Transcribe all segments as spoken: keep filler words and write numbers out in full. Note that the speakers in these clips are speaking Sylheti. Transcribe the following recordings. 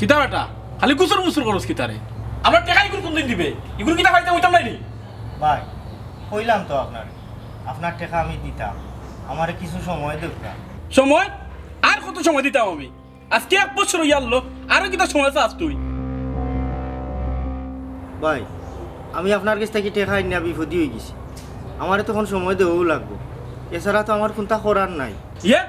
কিতা বেটা, খালি কুসুর মুসুর করস কিতারে? আমার টেকা ইগুন কুনদিন দিবে? ইগুন কিতা পাইতাম অইতাম নায় নি? ভাই, কইলাম তো আপনারে, আপনার টেকা আমি দিতাম, আমারে কিছু সময় দেউক্কা। সময়? আর কত সময় দিতাম আমি? আজকে এক বছর অইয়া আরলো, আরো কিতা সময় চাস তুই? ভাই, আমি আপনার গেছ থাকি টেকা আইনা বিপদি অইগেছি, আমারে তখন সময় দেওয়াউ লাগবো, এছাড়া তো আমার কুন্তা করার নাই। ইয়ে,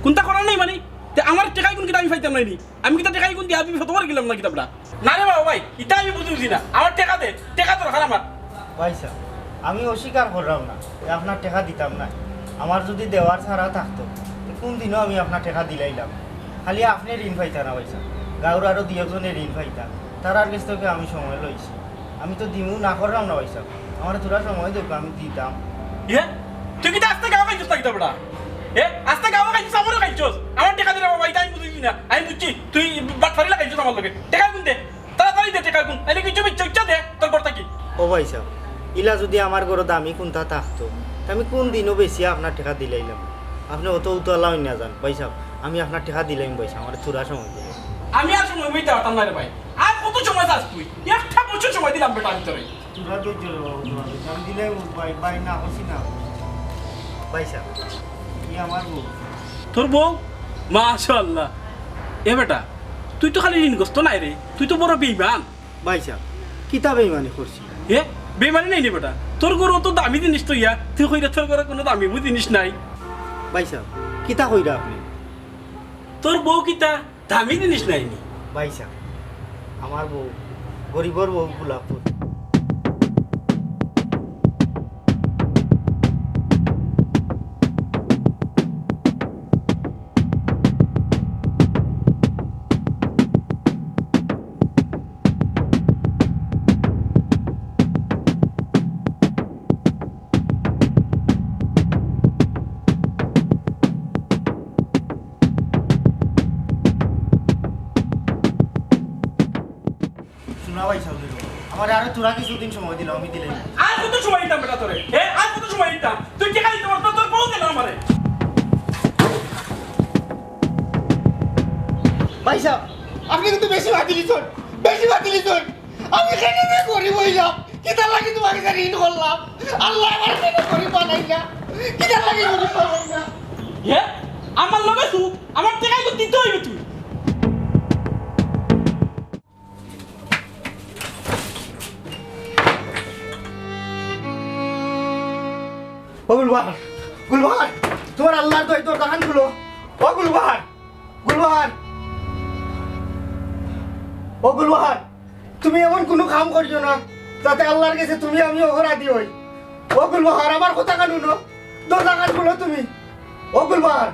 কুন্তা করার নাই মানি? তে আমার টেকা ইগুন কিতা আমি পাইতাম নায় নি? আমি কিতা টেকা ইগুন দিয়া বিপদো পড়ি গেলাম না কিতা বেটা? না রে বাবা ভাই, ইতা আমি বুঝি বুঝি না। আমার টেকা দে, টেকা দরকার আমার। ভাইসাব, আমি অস্বীকার কররাম না যে আপনার টেকা দিতাম নায়। আমার যুদি দেওয়ার ছাড়া থাকতো, তে কুনদিনও আমি আপনার টেকা দিলাইলাম। খালি আপনে ঋণ পাইতা না ভাইসাব, গাঁওর আরো দুই একজনে ঋণ পাইতা, তারার গেছ থাকি আমি সময় লইছি। আমি তো দিমু না কররাম না ভাইসাব, আমারে থুড়া সময় দেউক্কা, আমি দিতাম। ইয়ে, তুই কিতা আস্তা গাঁও খাইছস না কিতা বেটা? এ, আস্তা গাঁও খাইছস, আমারেও খাইছস। আমার টেকা দে রে বাবা, ইতা আমি বুঝি না। আমি বুঝছি, তুই বাটপারি লাগাইছস আমার লগে। টেকা ইগুন দে, তাড়াতাড়ি দে টেকা ইগুন। নাইলে কিছু ইচ্ছা ইচ্ছা দে, তোর ঘর থাকি। ও ভাইসাব, ইলা যুদি আমার ঘরো দামি কুন্তা থাকতো, তে আমি কুনদিনও বেচিয়া আপনার টেকা দিলাইলাম। আপনে অত উতলা অইন না যান ভাইসাব, আমি আপনার টেকা দিলাইমু ভাইসাব, আমারে থুড়া সময় দেউক্কা। আমি আর সময় দিতাম পারতাম নায় রে ভাই। আর কত সময় চাস তুই? একটা বছর সময় দিলাম বেটা আমি তোরে। থুড়া ধৈর্য ধরো, আমি দিলাইমু ভাই, ভাই না করছি না। ভাইসাব, ই আমার বউ। তোর বউ? মাশাআল্লাহ। এ বেটা, তুই তো খালি ঋণগ্রস্ত নায় রে, তুই তো বড় বেইমান। ভাইসাব, কিতা বেইমানি করছি? এ, বেইমানি নায় নি বেটা, তোর ঘরো অত দামি জিনিস থইয়া তুই কইরে তোর ঘরো কুনু দামি জিনিস নাই। ভাইসাব, কিতা কইরা আপনে? তোর বউ কিতা দামি জিনিস নায় নি? ভাইসাব, আমার বউ, গরিবর বউ গোলাপ ফুল। হুনো ভাইসাব, আমারে আরো থুড়া কিছুদিন সময় দিলাও, আমি দিলাইমু। আর কত সময় দিতাম বেটা তোরে? এ, আর কত সময় দিতাম? তুই টেকা দিতে পারস না, তোর বউ দে না আমারে। ভাইসাব, আপনে কিন্তু বেশি মাতিলিছইন, বেশি মাতিলিছইন। আমি কেনে যে গরিব অইলাম, কিতার লাগি তুমার গেছে ঋণ করলাম? আল্লায় আমারে কেনে গরিব বানাইলা? কিতার লাগি গরিব বানাইলা? এ, আমার লগে তুই, আমার টেকা তো দিতে অইবে তুই। ও গুলবাহার, গুলবাহার, তুমার আল্লার দোয়াই, দরজাখান খুলো। ও গুলবাহার, গুলবাহার, ও গুলবাহার, তুমি এমন কুনু কাম করিও না, যাতে আল্লার গেছে তুমি আমি অপরাধী অই। ও গুলবাহার, আমার কথাখান হুনো, দরজাখান খুলো তুমি। ও গুলবাহার,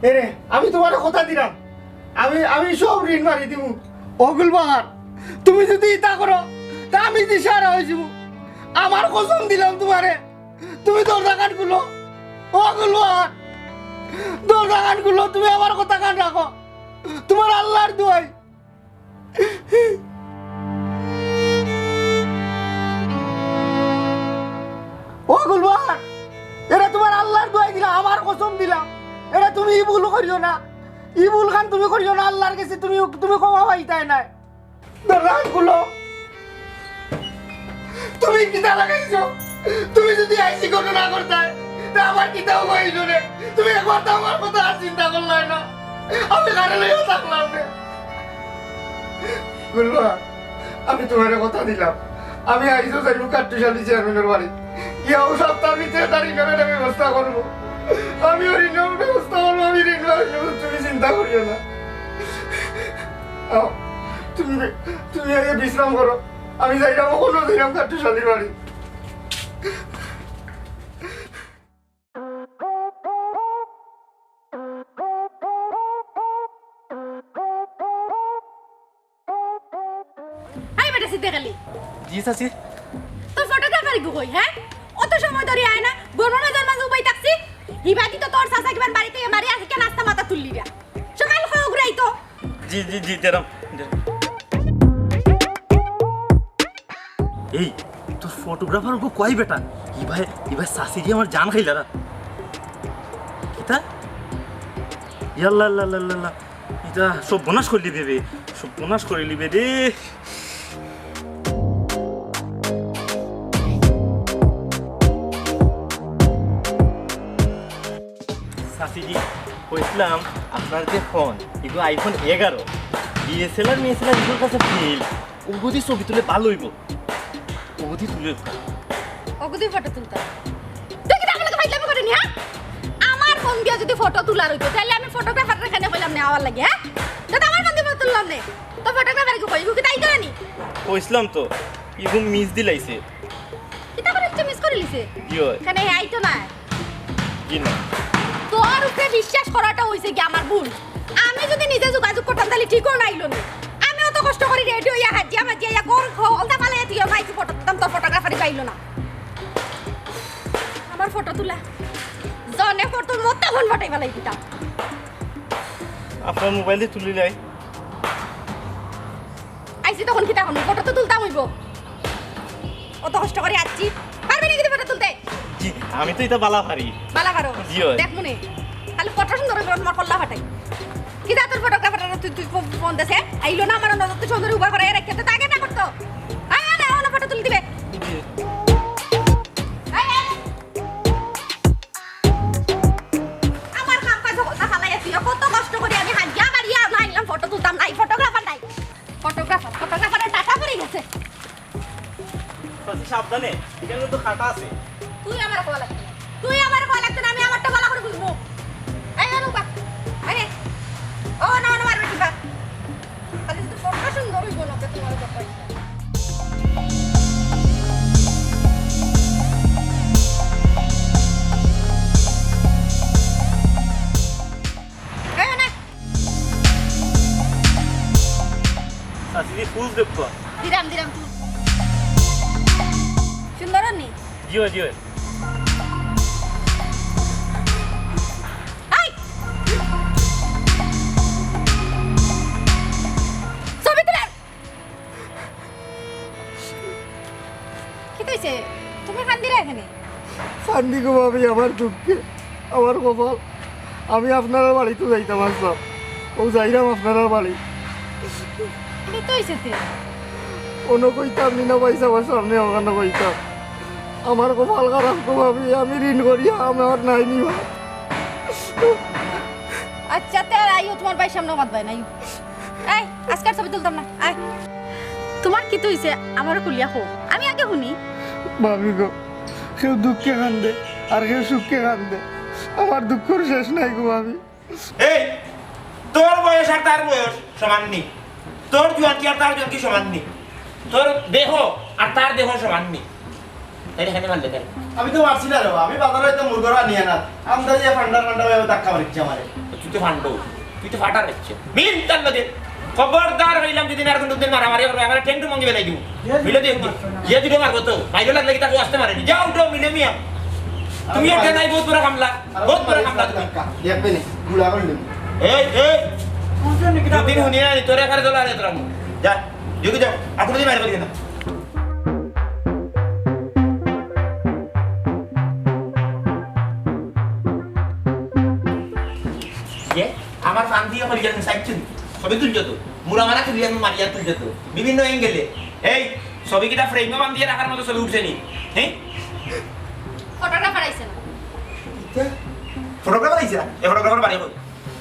এরে, আমি তুমারে কথা দিলাম, আমি, আমি সব ঋণ মারি দিমু। ও গুলবাহার, তুমি যুদি ইতা করো, তে আমি দিশাহারা অইযিমু। আমার কসম দিলাম তুমারে, তুমি দরজাখান খুলো। ও গুলবাহার, দরজাখান খুলো, তুমি আমার কথাখান রাখো। তুমার আল্লার দোয়াই। ও গুলবাহার, এরে তুমার আল্লার দোয়াই দিলাম, আমার কসম দিলাম, এরে তুমি ই ভুল করিও না, ই ভুলখান তুমি করিও না, আল্লার গেছে তুমি, তুমি ক্ষমা পাইতায় নায়। দরজাখান খুলো। তুমি কিতা লাগাইছো? তুমি যুদি আইজ ই ঘটনা করতায়, তে আমার কিতা অইলো রে? তুমি একবার তো আমার কথা আর চিন্তা করলায় না। আমি কারে লইয়া থাকলাম রে? গুলবাহার, আমি তুমারে কথা দিলাম, আমি আইজও যাইমু কাট্টুশ আলী চেয়ারম্যানর বাড়ি। গিয়া অউ সপ্তাহর ভিতরে তার ঋণর একটা ব্যবস্থা করমু। আমি অউ ঋণর ব্যবস্থা করমু, আমি ঋণ মারি দিমু, তুমি চিন্তা করিও না। আও, তুমি, তুমি আইয়া বিশ্রাম করো, আমি যাইরাম, অখনউ যাইরাম কাট্টুশ আলীর বাড়ি। এই বেটা সিদ্দিক আলী। জি চাচি। তোর ফটোগ্রাফার ইগু কই, হে? অত সময় ধরি আয় না, গরমর মাঝে মাঝে উবাই থাকছি। হিবাদি তো তোর চাচা কিমান বাড়িত বাড়ি আছে, কেনে আস্তা মাথা তুললি রা? সকাল হয়ে উগরাই তো। জি, জি, জি, দেরাম, দেরাম। এই, তোর ফটোগ্রাফার অগু কই বেটা? ইবায়, ইবায় চাচি দি আমার জান খাইলা রা। কিতা? ইয়াল্লা, আল্লা, আল্লা, আল্লা, আল্লা। এই যা, সর্বনাশ করিলিবে বে, সর্বনাশ করিলিবে রে। চাচিজি, কইছিলাম, আপনার যে ফোন, ইগু iPhone এগারো, DSLR মিএসএলআর ইগুর কাছে ফেল। ওগুদি ছবি তুললে ভালা অইবো। ওগুদি তুলে। ওগুদি ফটো তুলতাম। তুই কিতা আমার লগে ফাইজলামি করস নি, হ্যাঁ? আমার ফোন দিয়া যদি ফটো তুলার অইতো, তাইলে আমি ফটোগ্রাফাররে কেনে কইলাম নে আওয়ার লাগি, হ্যাঁ? তে আমার ফোন দিয়া ফটো তুললাম নে। তো ফটোগ্রাফার কি কই? ইগু কিতা আইতো না নি? কইছিলাম তো, ইগু মিস দিলাইছে। কিতা করি ইচ্ছা মিস করিলিছে? জি অয়। কেনে হে আইতো না? জি না। তোর উপরে বিশ্বাস করাটা অইছে গিয়া আমার ভুল। আমি যদি নিজে যোগাযোগ করতাম, তাইলে ঠিকও নাইলো নি। আমি অত কষ্ট করি রেডি অইয়া হাজিয়া মাজিয়া ইয়া ঘর ঘ-, অলতা ফালাইয়া তুই মাইছি ফটো তুলতাম, তোর ফটোগ্রাফারই পাইলো না। আমার ফটো তুলা। জনে ফটো মতো ফোন ফাটাই ফালাই দিতাম। আপনার মোবাইল দিয়া তুলি লাই। আইছি তখন কিতা করমু? ফটো তো তুলতাম অইবো। অত কষ্ট করি আইছি। পারবে নি কিন্তু ফটো তুলতে? জি, আমি তো ইতা বালা পারি। বালা পারো? জি অয়। দেখমু নে। খালি ফটো সুন্দর অইবো, তুমার কল্লা ফাটাই। কিতা তোর ফটোগ্রাফার তুই, তুই ফো-, ফোন দেছে? আইলো না আমার নজর তো সুন্দর উবা করে রাখতে তো আগে না করতো। আয়, আয়, না, না, ফটো তুলি দিবে। জি। আয়, আয়। আমার কাম কাজ হকলতা ফালাইয়া তুই কত কষ্ট করি আমি হাজিয়া বাড়িয়া না আইলাম, ফটো তুলতাম নাই, ফটোগ্রাফার নাই। ফটোগ্রাফার, ফটোগ্রাফারের টাকা পড়ে গেছে। চাচি, সাবধানে, এখানে কিন্তু কাটা আছে। তুই আমারে কওয়া লাগতো না। তুই আমারে কওয়া লাগতো না, আমি আমারটা ভালা করি বুঝমু। এই, অনুপা, আরে, ও না, না, মারবে কিবা। খালি শুধু ফটো সুন্দর অইবো না, তুমার কথা। এই, না। চাচি, দি ফুল দেখো। দিরাম, দিরাম, তুই। সুন্দর নি? জি অয়, জি অয়। এই! ছবি তুলে। কিতা অইছে? তুমি কান্দিরায় কেনে? কান্দি গো ভাবি, আমার দুঃখে, আমার কপাল। আমি আপনারার বাড়িত যাইতাম আছলাম, অউ যাইরাম আপনারার বাড়ি। কিতা অইছে তে? অনো কইতাম নি না ভাই, সবার সামনে অখানো কইতাম। আমার কপাল খারাপ গো ভাবি, আমি ঋণ করিয়া আমার নাই নি ভাই। আচ্ছা, তে আর আইও, তুমার ভাইর সামনে মাতবায় না, আইও। এই, আজকে আর ছবি তুলতাম না, আয়। তুমার কিতা অইছে? আমারে খুলিয়া কও, আমি আগে হুনি। ভাবি গো, কেউ দুঃখে কান্দে, আর কেউ সুখে কান্দে। আমার দুঃখর শেষ নাই গো ভাবি। এই, তোর বয়স আর তার বয়স সমান নি, তোর জুয়ানকি আর তার জুয়ানকি সমান নি, তোর দেহ আর তার দেহ সমান নি। তাইলে কেনে মারলে কেনে? আমি তো মারছি না রে বা, আমি বাজারো অইতাম মুরগর আনিয়া না, আন্দাজিয়া ফান্ডা ফান্ডা অইয়া ধাক্কা মারিছে আমারে। তুই তো ফান্ডো, তুই তো ফাটার বাচ্চা। মিল তার লগে। খবরদার কইলাম যদি আর কুনুদিন মারামারি করবে, আমার ঠ্যাং টু মঙ্গি বেলাই দিমু। মিলে দিও কি? যে দুটো মারবো তো, বাইরে লাগলে কি তাকে আসতে পারেনি। যাও উঠো, মিলে মিয়া। তুমি একটা নাই, বহুত বড় মামলা, বহুত বড় মামলা তুমি। দেখবে নি, গুলা করে দিবি। এই, এই, দুদিন হুনিয়া নি, তোরে একারে দলা আরে তোরা। যা, যুগি যাও, আর কোনোদিন বাইরে করিবে না। যে আমার ফান দিয়া করিয়া সাইড ছবি তুলছো তো, মুড়া মারা তুলিয়া মারিয়া তুলছো তো, বিভিন্ন অ্যাঙ্গেলে। এই ছবি কিতা ফ্রেমে বান্ধিয়া রাখার মতো ছবি উঠছে নি? হ্যাঁ? ফটোগ্রাফার আইছে না। ফটোগ্রাফার আইছে না? এ ফটোগ্রাফার বাড়ি কই?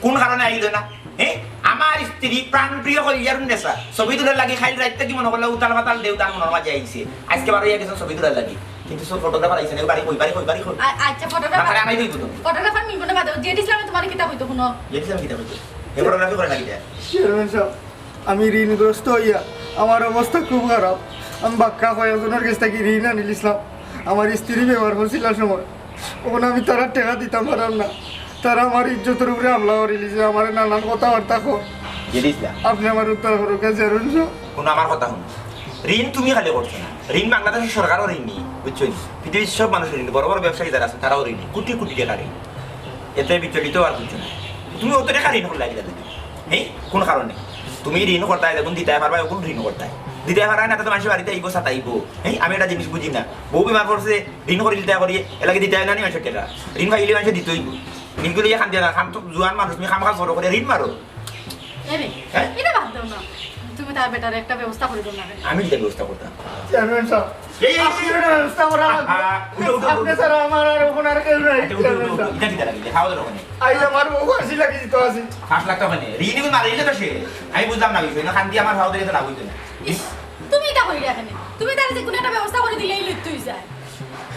কোন কারণে আইলো না? হ্যাঁ? আমার স্ত্রী প্রাণপ্রিয় কলিজার উন্নেসা ছবি তুলার লাগি খাইল রাইত থাকি মনে করলে উতাল পাতাল দেউ তার মনর মাঝে আইছে। আজকে বারো ইয়া গেছে ছবি তুলার লাগি। কিন্তু সব ফটোগ্রাফার আইছে না, বাড়ি কই, বাড়ি কই, বাড়ি কই? আ-, আচ্ছা, ফটোগ্রাফার। তারপরে আমি কইবো তো। ফটোগ্রাফার মিলবো না বাদে, জেড ইসলামে তোমার কিতা কইতো, হুনো। জেড ইসলাম কিতা কইতো? এ ফটোগ্রাফি করে না কিতা? চেয়ারম্যান সাহেব, আমি ঋণগ্রস্ত অইয়া আমার অবস্থা খুব খারাপ। আমি বাক্কা কয়েকজনর গেছ থাকি ঋণ আনিলিছলাম। আমার স্ত্রী বেমার অইছিলার সময়, অখন আমি তারার টেকা দিতাম পারাম না। তারা আমার ইজ্জতর উপরে হামলা করিলিছে, আমারে নানান কথাবার্তা কয়। জেড ইসলাম। আপনে আমার উদ্ধার করুক্কা, চেয়ারম্যান সাহেব। হুনো আমার কথা হুনো। ঋণ তুমি খালি করছো না, ঋণ বাংলাদেশ সরকারও ঋণী, বুঝছো নি? পৃথিবীর সব মানুষ ঋণী, বড় বড় ব্যবসায়ী যারা আছে তারাও ঋণী, কোটি কোটি টাকা ঋণ। এতে বিচলিত আর কিছু না। তুমি অত টেকা ঋণ করলায় কিতা তুমি? হ্যাঁ, কোন কারণে? তুমি ঋণ করতায়, যখন দিতায় পারবায়, অখন ঋণ করতায়। দিতায় পারবায় না, তে তো মানষে বাড়িত আইবো, সাতাইবো। হ্যাঁ, আমি একটা জিনিস বুঝি না। বউ বেমার পড়ছে, ঋণ করিলিতা করি, এরলাগি দিতায় না নি মানষর টেকা। ঋণ পাইলে মানষে দিতই। ঋণ করিয়া কান্দিয়া না, কাম তো জুয়ান মানুষ, তুমি কাম কাজ বড় করিয়া ঋণ মারো। এরে, হ্যাঁ? এটা বাদ দাও না। তুমি তার বেটার একটা ব্যবস্থা করে দাও না। আমি কিতা ব্যবস্থা করতাম? চেয়ারম্যান সাব, এই, এই, আপনি একটা ব্যবস্থা করা লাগবে। আহা, উঠো, উঠো, উঠো। আপনি ছাড়া আমার আর ওখানে আর কেউ নাই, আচ্ছা, উঠো, উঠো, চেয়ারম্যান উঠো। সাব। এটা কিতা লাগে? খাওয়া দাওয়া ওখানে। আইজ আমার বউ পাঁচ লাখ দিতে আছে। পাঁচ লাখ তো ওখানে। ঋণ নিবি, মারি নিলে তো সে। আমি বুঝলাম না বিষয়। না, খান্দি আমার খাওয়া দাওয়া না বুঝতো না। তুমি তার যে কোনো একটা ব্যবস্থা করে দিলেই লিপ্ত হয়ে যায়।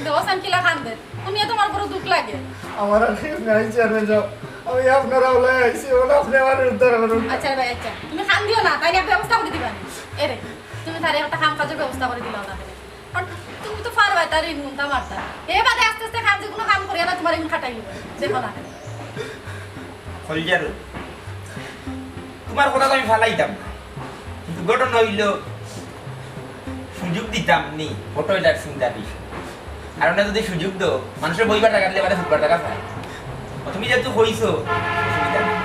দোষ আন কিলা খান দে। শুনিয়া তোমার বড় দুখ লাগে। আমার আর কেউ নাই, চেয়ারম্যান সাব। আমি আপনার আওলায় আইছি, ওলা আপনি আমার উদ্ধার করুন। আচ্ছা রে ভাই, আচ্ছা। তুমি খান দিও না, তাই না ব্যবস্থা করে দিবা। এরে, তুমি তারে একটা কাম কাজের ব্যবস্থা করে দিলাও না। কারণ তুমি তো পারবায় তার ঋণ গুনতা মারতা। এ বাদে আস্তে আস্তে কাম, যে কোনো কাম করিয়া না তোমার ঋণ খাটাই নিব। দেখো না। খলজার, তোমার কথা তো আমি ফালাইতাম না। কিন্তু ঘটনা হইল, সুযোগ দিতাম নি, ফটো এটার চিন্তা বিষয়। আর ওটা যদি সুযোগ দাও, মানুষের বইবার টাকা দিলে মানে ফুটবার টাকা পায়। তুমি যেহেতু কইছো, অসুবিধা নেই।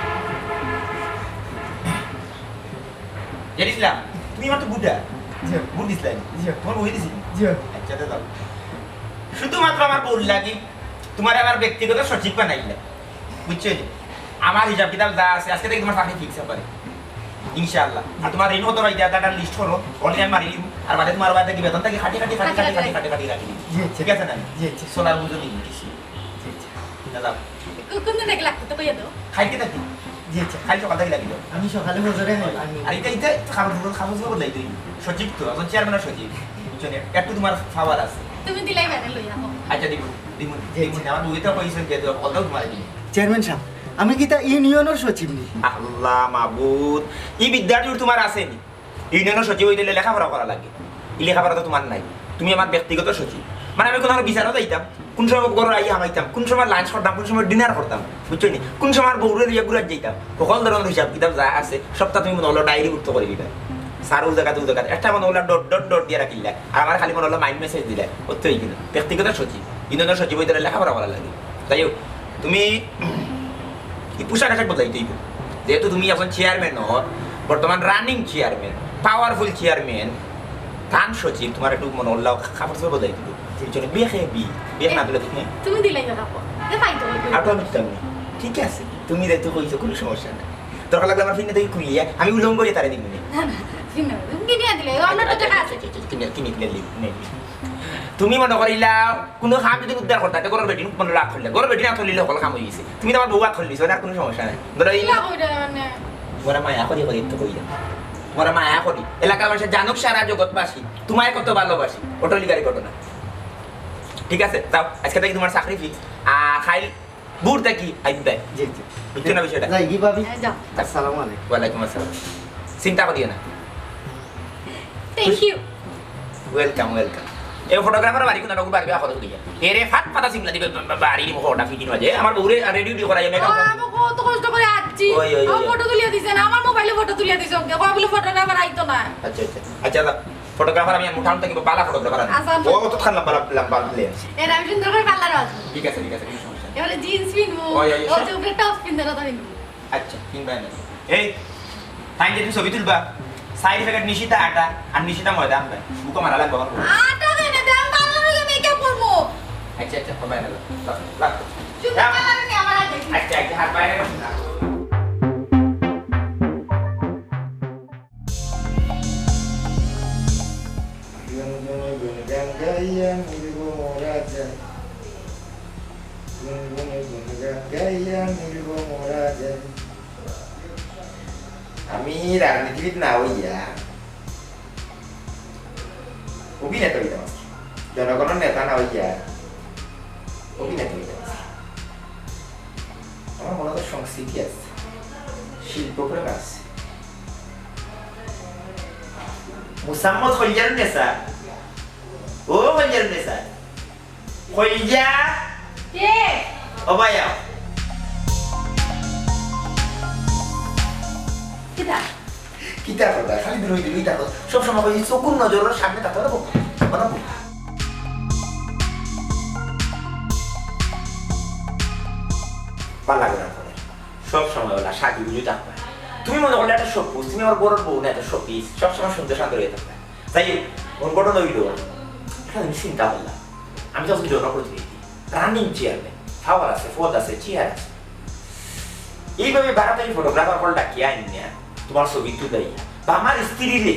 জেড ইসলাম, তুমি আমার তো বুটা। জি। বুট দিছিলায় নি? জি। তোমার বই দিছি? জি। আচ্ছা, তো দাও। শুধুমাত্র আমার বউর লাগি, তোমার আমার ব্যক্তিগত সচিব বানাইলাম। বুঝছো নি? আমার হিসাব কিতাব যা আছে, আজকে থেকে তোমার চাকরি ফিক্স পারে। ইনশাআল্লাহ। আর তোমার ঋণ কত ভাই, তার লিস্ট করো, অনলাইন মারি দিব। আর বাদে তোমার বাদে কি বেতন থাকি খাটি খাটি খাটি খাটি খাটি খাটি খাটি রাখি দিব। জি, জি। ঠিক আছে না? জি, জি। সোনার বুঝো দিব কিছু। জি, জি। দাদা। কো-, কোন দিন থাকি লাগতো তো কইয়া দাও। খাইতে থাকি। জি, আচ্ছা। খালি সকাল থাকি লাগি দাও। আমি সকালে ফজরে খাই। আর এটা, এটা একটু খাবার দাবার, খাবার দাবার বদলাই দিই। সচিব তো, এখন চেয়ারম্যান আর সচিব। বুঝছো নি? একটু তোমার পাওয়ার আছে। তুমি দিলাই মানে লইয়া আও। আচ্ছা, দিব, দিব, জি, দিব। জি। আমার বউয়ে তো কইছে যে, তো বলতাও তোমার দিব। চেয়ারম্যান সাব, আমি কিতা ইউনিয়নের সচিব নি? আল্লাহ মাবুদ, এই বিদ্যাটা তোমার আছে নি? ইউনিয়নের সচিব হইতে হইলে লেখাপড়া করা লাগে। এই লেখাপড়া তো তোমার নাই। তুমি আমার ব্যক্তিগত সচিব। মানে আমি কোনো বিচারও যাইতাম, কোন সময় ঘরো আইয়া হামাইতাম, কোন সময় লাঞ্চ করতাম, কোন সময় ডিনার করতাম, বুঝছো নি? কোন সময় বউরে লইয়া ঘুরাত যাইতাম, সকল ধরনের হিসাব কিতাব যা আছে, সবটা তুমি মনে হলো ডায়েরিভুক্ত করে দিবা। স্যার ও জায়গাত, ও জায়গাত, একটা মনে হলো ডট, ডট, ডট দিয়া রাখিলা, আর আমার খালি মনে হলো মাইন্ড মেসেজ দিলা, অতই কিন্তু। ব্যক্তিগত সচিব, ইউনিয়নের সচিব হইতে হইলে লেখাপড়া করা লাগে। যাই হোক, তুমি এই পোশাক আশাক বদলাইতে হইব। যেহেতু তুমি এখন চেয়ারম্যান হর, বর্তমান রানিং চেয়ারম্যান, পাওয়ারফুল চেয়ারম্যান, থান সচিব, তোমার একটু মনে হল্লা কাপড় চোপড় বদলাই দিব। তুমি চলে বিয়ে খেয়ে বি, বিয়ে না দিলে তুমি তুমি দিলাই না কাপড়। দে ভাই তো। আর তো আমি দিতাম না। ঠিক আছে, তুমি যেহেতু কইছো, কোনো সমস্যা নাই। দরকার লাগলে আমার ফিনে থেকে খুলিয়া আমি উলঙ্গ হয়ে তারে দিব না। না, না, তুমি না, তুমি কিনিয়া দিলে, ও আমরা তো টাকা আছে। কিনে, কিনে, কিনে, কিনে, কিনে। তুমি মনে করিলা, কোনো কাম যদি উদ্ধার করতা, তে ঘরর বেটিন মনে রাগ করলে। ঘরর বেটিন আত করলে সকল কাম হয়ে গেছে। তুমি তো আমার বউ আত করলিছো, আর কোনো সমস্যা নাই। ধরো এই কিলা কইরা মানে? তোমার মায়া করি, করি তো কইরা। তোমার মায়া করি। এলাকার মানুষে জানুক সারা জগৎবাসী, তোমায় কত ভালোবাসি। অটলি গাড়ি ঘটনা। ঠিক আছে, যাও, আজকে থেকে তোমার চাকরি ফিক্স। আর খাইল বুট দেখি, আইবে। জি, জি। বুঝছো না বিষয়টা? যাই কি ভাবি? হ্যাঁ, যাও। আসসালামু আলাইকুম। ওয়ালাইকুম আসসালাম। চিন্তা করিও না। Thank you. Welcome, welcome. এই ফটোগ্রাফার বাড়ি কোন রকম বাড়ি আখর করিয়া। এরে ফাত ফাতা সিমলা দিবে বা-, বা-, বাড়ি দিব ফটোটা ফিটিং হয়ে যায়। আমার বউরে রেডি উডি করাই আমি ও, আমি কত কষ্ট করে আসছি। ওই, ওই, ও ওই। ফটো তুলিয়া দিছেন, আমার মোবাইলে ফটো তুলিয়া দিছে। ওকে, কয় বলে ফটোটা আবার আইতো না। আচ্ছা, আচ্ছা। আচ্ছা, দাদা, ফটোগ্রাফার আমি মুঠান থেকে বালা ফটোগ্রাফার আনি। আচ্ছা, আচ্ছা। ও তো খান লম্বা, লম্বা, লম্বা লেন্স। এর আমি সুন্দর করে পার্লারও আসবো। ঠিক আছে, ঠিক আছে, কোনো সমস্যা নেই। এবারে জিন্স পিনবো, ওই, ওই, ওই। ওই যে উপরে টপ পিনতে না, পিনবো। আচ্ছা, কিনবা না। এই, তাই যে তুমি ছবি তুলবা, সাইড প্যাকেট নিশিতা আটা আর নিশিতা ময়দা আনবে। বুকো মারা লাগবে আমার। আটা দেন, দেন, পার্লারে গিয়ে মেকআপ করবো। আচ্ছা, আচ্ছা, হবে না। রাখ, রাখ। শুধু রাখ। পার্লারে নিয়ে আমার আর দেখি। আচ্ছা, আচ্ছা, হাত বাইরে রাখ না। গুনগুনে গুনগান গাইয়া মরিব মরা যায়। গুনগুনে গুনগান গাইয়া মরিব মরা যায়। আমি রাজনীতিবিদ না হইয়া অভিনেতা হইতাম আছি। জনগণের নেতা না হইয়া অভিনেতা হইতাম আছি। আমার মনে তো সংস্কৃতি আছে, শিল্পপ্রেম আছে। মুসাম্মদ খলজারুন্নেসা। ও খলজারুন্নেসা। খলজা। কে? ও ভাই, আও। কিতা? কিতা কথা? খালি দূর হইতে লইতা তো। সব সময় কই চকুর নজরের সামনে থাকতে হবে। বলো। ভালো লাগে না তোমার। সব সময় ওলা সাজু গুজু থাকবে। তুমি মনে করলে একটা শোপিস, তুমি আমার বড় বউ না, একটা শোপিস। সব সময় সুন্দর সান্দর হয়ে থাকবে। যাই হোক, ওর ঘটনা হইল, একটা জিনিস চিন্তা করলাম। আমি তো আজকে জনপ্রতিনিধি, রানিং চেয়ারম্যান, পাওয়ার আছে, পদ আছে, চেয়ার আছে। এইভাবে বারো তারিখ ফটোগ্রাফার কল ডাকিয়ে আইন নিয়ে তুমার ছবি তুলাইয়া বা আমার স্ত্রীরে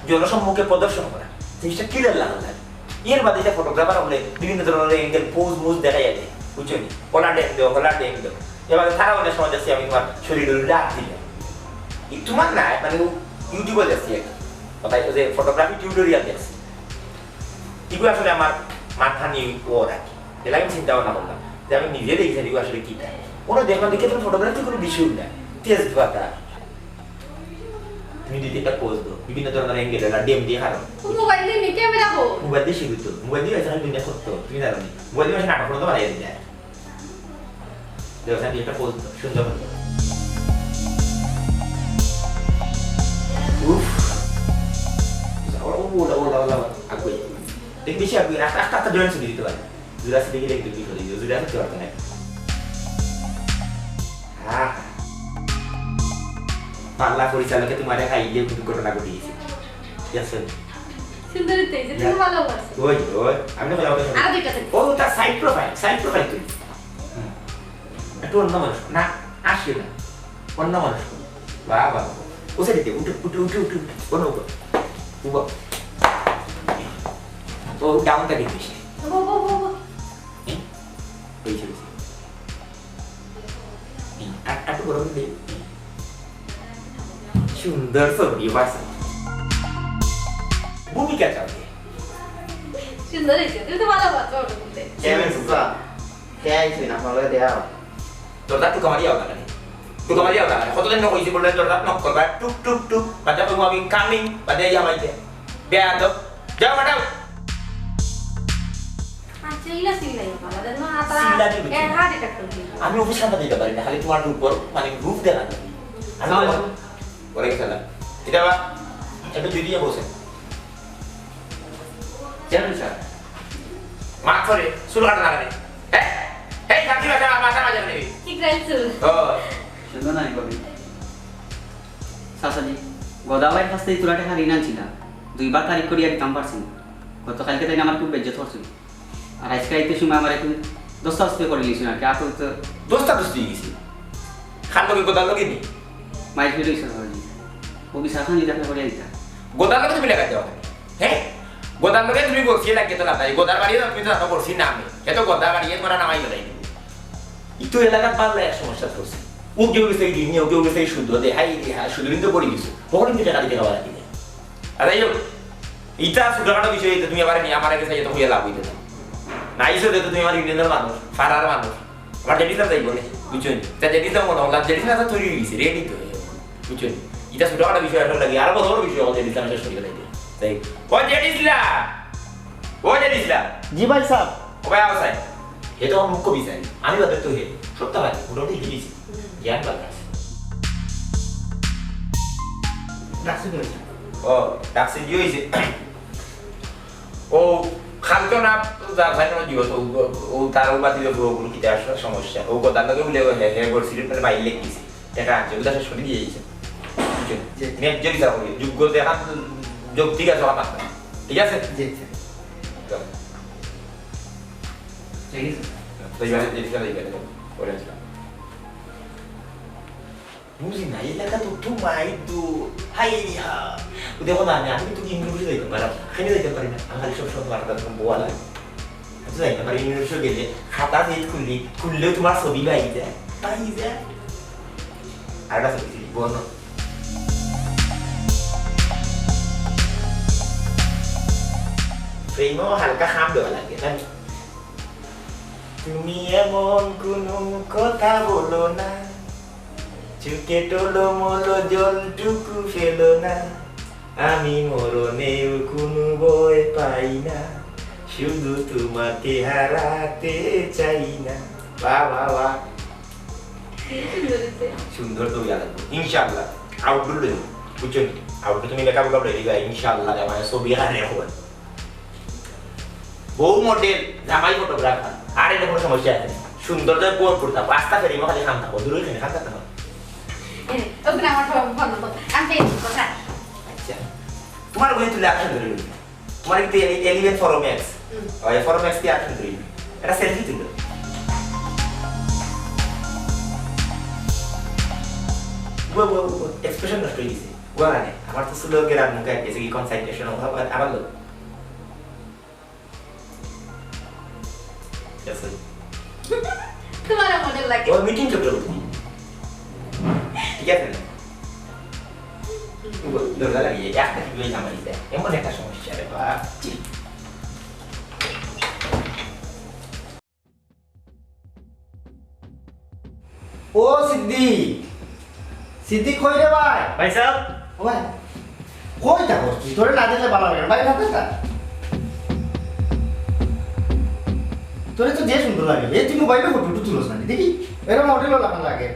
জনসম্মুখে প্রদর্শন করা, জিনিসটা কিলা লাগলো? এর বাদে ইতা ফটোগ্রাফার অকলে বিভিন্ন ধরনর অ্যাঙ্গেল, পোজ মোজ দেখাইয়া দেয়, বুঝছো নি? হলা ড্যাং দেও, হলা ড্যাং দেও। এর বাদে তারা অনেক সময় দেখছি আমি তুমার শরীরর লাগ দিলে, ই তুমার না, মানে, ও YouTube-ও দেখছি আর কি। কথা, ওই যে ফটোগ্রাফি টিউটোরিয়াল দেখছি। ইগু আসলে আমার মাথা নিয়ে ও রাখি। এর লাগি আমি চিন্তা ভাবনা করলাম যে আমি নিজে দেখি স্যার, ইগু আসলে কিতা। ওরা দেখলাম, দেখে তো ফটোগ্রাফি কোনো বিষয় না, তেজ পাতা। তুমি যদি একটা পোজ দাও, বিভিন্ন ধরনের অ্যাঙ্গেল, আর ডিএম দিয়ে হারো। ও মোবাইল দিয়ে নি, ক্যামেরা কো? মোবাইল দিয়ে শিখি তো, মোবাইল দিয়ে আছে, দুনিয়া করতো, তুমি জানো নি? মোবাইল দিয়ে নাটক করতো, বানাই দিলে। দেখো, স্যার, একটা পোজ দাও, সুন্দর করে। উফ। ওলা, ওলা, ওলা, ওলা, আগুয়ে। দেখি বেশি আগুয়ে, আস্তে, আস্তে, আস্তে জয়েন্ট ছবি দিতে পারে। জুরাসি দেখি দেখি তুই কি করে দিও, জুরাসি তো পারতো না। হ্যাঁ। পাল্লা পরিচালকে তোমার একা ইয়ে কিন্তু ঘটনা ঘটিয়েছে। দেখছো? সুন্দরী তো এই যে তুমি ইয়া। ভালো আছো। ওই, ওই, আমি তো ভালো আছি। আরো দুইটা দেন। ও, তার সাইড প্রোফাইল, সাইড প্রোফাইল তুই। হুম। একটু অন্য মানুষ। না, আসিও না। অন্য মানুষ। বাহ, বাহ। ও সাইডে দে, উঠো, উঠো, উঠো, উঠো, উঠো। বনো, উঠো। উঠো। ও ডাউনটা দিতে এসে। বো, বো, বো, বো। এই, হয়েছে, হয়েছে। এই, আর, আর একটু বড় করে দে। সুন্দর ছবি, বাস। ভূমিকা চাও কে? সুন্দর হয়েছে, তুমি তো ভালো পাচ্ছ ওর মধ্যে। চেয়ারম্যান সুসা, কে আইছে না, আপনার লগে দেয়া। দরজা টুকা মারি আও না কেন? টুকা মারি আও না কেন? কতদিন না কইছি বললে দরজা নক করবা, টুক, টুক, টুক, বাদে কইবো আমি কামিং, বাদে ইয়া মাইতে। বেয়াদব, যাও, ফাটাও। আচ্ছা, ইলা চিল্লাই, বাবা, দেন না, আতা, চিল্লা দিবি, এ, চিল্লা। হার্ট অ্যাটাক করবি। আমি অফিস সামনে দিতে পারি না, খালি তোমার উপর, মানে, রূপ দেখা যাবে। আমি সালাম। ওয়ালাইকুম সালাম। এটা বা, এটা দুই দিয়ে বসে। Chairman sir. মাফ করে, চুল কাটা লাগালে। হ্যাঁ? এই, কাকি মাথা, মাথা মাঝে নেবে। ঠিক আছে, চুল। ও। সুন্দর নাই, ববি। চাচাজি, গদাবাইর কাছ থেকে তোরা টাকা ঋণ আনছিলাম। দুইবার তারিখ করিয়া দিতাম পারছি না। গতকালকে তাই আমার খুব বেজ্জত করছিল। আর আজকে আইতে সময় আমার একটু দস্তা দস্তি করে নিয়েছিল আর কি। আর তো তো দস্তা দস্তি হয়ে গেছে। খান লগে গদার লগে নি? মাইর ফিরে হয়েছে, চাচাজি। ও বিচার খান যদি আপনি করে দিতা। গদার লগে তুমি লাগাই দাও। হ্যাঁ? গদার লগে তুমি বলছি লাগে তো লাগাই। গদার বাড়িয়ে তুমি তো লাগাই বলছি না আমি। এত গদা বাড়িয়ে তোমার নামাই গদাই দিব। ইতো এলাকাত পারলে এক সমস্যা চলছে। ও কেউ গেছে ঋণ নিয়ে, ও কেউ গেছে সুদ দে, হাই রে হাই, সুদ ঋণ তো পড়ে গেছে। কখন কিন্তু টাকা দিতে খাওয়া দিলে। আর যাই হোক, ইটা ছোটখাটো বিষয়, ইটা তুমি আমার নিয়ে আমার আগে চাইতে হইয়া লাভ হইতে না। না, ইসে তো তুমি আমার ইউনিয়নের মানুষ, পাড়ার মানুষ। আমার জেডি সাহেব যাইব না, বুঝছো নি? তা জেডি সাহেব মনে হল, জেডি সাহেব তো তৈরি হয়ে গেছে, রেডি তো, বুঝছো নি? ইটা ছোটখাটো বিষয় একটা লাগে, আর বড় বড় বিষয় হল জেডি সাহেব শেষ করে দিতে। তাই, ও জেডি সাহেব, ও জেডি সাহেব। জি ভাই সাহেব। ও ভাই, আও সাহেব। হে তো আমার মুখ্য বিচারি, আমি বাদে তো হে, সপ্তাহ আগে, মোটামুটি হিলিছি। জ্ঞান বাতাস। ডাকছে কি হয়েছে? ও, ডাকছে কি হয়েছে? ও, খালতো না, যার ভাই না দিও তো, ও, ও তার ও বাতিল পুরো পুরো কিতা আসলে সমস্যা। ও কথা লাগে বলে ও হে, হে বলছিল, মানে বাইরে লেগে গেছে। টাকা আনছে, ওটা শেষ করে দিয়ে দিয়েছে। বুঝছেন? জি। ন্যায্য বিচার করি, যোগ্য দেখান, যৌক্তিক আছে, আমার মাথায়। ঠিক আছে? জি, জি। তো। ঠিক আছে। তো এইভাবে, এইভাবে, এইভাবে, ওরে আসলাম। বুঝি না, এই লেখা তো তোমায় তো, হাই রে হা। ও দেখো না, আমি, আমি তো ইউনিভার্সিটি যাইতাম পারি না, কেন যাইতাম পারি না? আমি খালি সব সময় তোমার কথা বলা লাগে। আমি তো যাইতাম পারি, ইউনিভার্সিটি গেলে খাতা যে খুললি, খুললেও তোমার ছবি পাই যায়, পাই যায়। আর একটা ছবি তুলি, বলো। ফ্রেমও হালকা খাম দেওয়া লাগে, তাই না? তুমি এমন কোনো কথা বলো না, চোখে টলমলো জলটুকু ফেলো না। আমি মরণেও কোনো ভয় পাই না, শুধু তোমাকে হারাতে চাই না। বাহ, বাহ, বাহ। কি সুন্দর হইছে। সুন্দর তো ইয়া লাগবে। ইনশাআল্লাহ। আউটডোর লইব। বুঝছো নি? আউটডোর তুমি মেকআপ টেকআপ রেডি ভাই। ইনশাআল্লাহ, আমার ছবি এখানে রাখবো। বউ মডেল, জামাই ফটোগ্রাফার। আর এটা কোনো সমস্যা আছে না। সুন্দর তো বউ করতাম। রাস্তা ফেরি খালি খান থাকো। দূরে খালি খান থাকতে হয়। এই, ওখানে আমার ফোন, ফোন নম্বর। আমি পেয়েছি, কোথায়? আচ্ছা। তোমার ওই তুলে অ্যাকশন ধরে লইবে। তোমার কিন্তু এলি-, এলিভেন প্রো ম্যাক্স। হুম। ওই প্রো ম্যাক্স দিয়ে অ্যাকশন ধরে লইবে। এটা সেলফি তুলো। ও, ও, ও, এক্সপ্রেশন নষ্ট অই গেছে। ও মানে, আমার তো স্লো গেরার মুখে গেছে কি কনসেন্ট্রেশন অভাব, আর আবার লো। ঠিক আছে। তোমার মডেল লাগে। ও মিঠুন চক্রবর্তী। ঠিক আছে না? ও, দরকার লাগে, একটা কি বই আমার দিতে। এমন একটা সমস্যা রে বাপ। ও সিদ্দিক, সিদ্দিক কই রে ভাই? ভাই সাহেব। ও ভাই, কই থাকস তুই? তোরে না দেখলে ভালা লাগে না। ভাই, থাক, থাক, থাক। তোরে তো যে সুন্দর লাগে। এ, তুই মোবাইলে ফটো টটো তুলস না, দেখি। এরা মডেলও লাখান লাগে।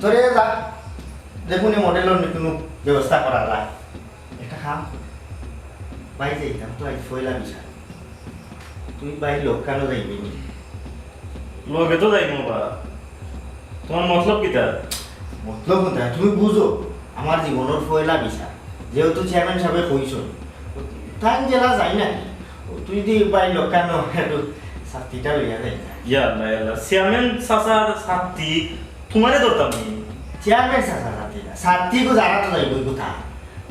তোরে যা, দেখুন এই মডেলর কোনো ব্যবস্থা করা যায়। একটা কাম কর। ভাই যাইতাম তো আজ পয়লা বৈশাখ। তুই ভাই লগ কেন যাইবি নি? লগে তো যাইমু বা। তোমার মতলব কিতা? মতলব কোনটা? তুমি বুঝো, আমার জীবনর পয়লা বৈশাখ। যেহেতু চেয়ারম্যান সাহেবে কইছইন, তাই জেলা যাই না। ও, তুই দি ভাই লগ কেন একটু ছাত্তিটা লইয়া যাই না? ইয়া আল্লাহ, ইয়া আল্লাহ। চেয়ারম্যান চাচার ছাত্তি তোমারে ধরতাম নি? চেয়ারম্যান চাচার ছাত্তি না। ছাত্তি গো যারা তো যাইবই কোথা?